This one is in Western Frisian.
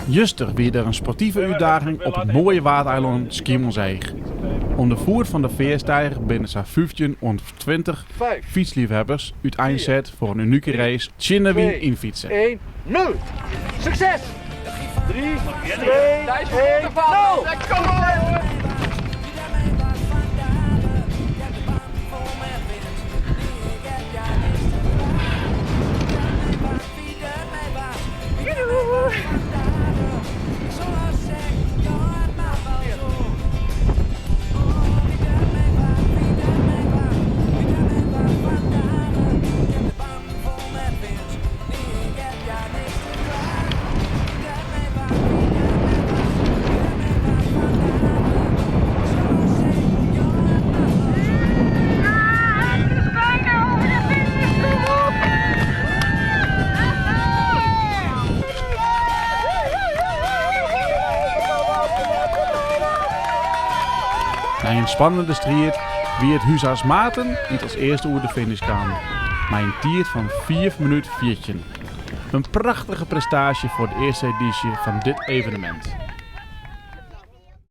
Juster wie der in sportive útdaging op it moaie Waadeilân Skiermûntseach. Oan de foet fan de fearsteiger binne sa'n 15 oant 20 fytsleafhawwers úteinset foar in unike race tsjin de wyn yn fytse. 1, 0! Sukses! 3, 2, 1, 0! Nei in spannende striid wie it Huzaars Maarten dy't as earste oer de finish kaam, mei in tiid fan 5 minút 14. In prachtige prestaasje foar de earste edysje fan dit evenemint.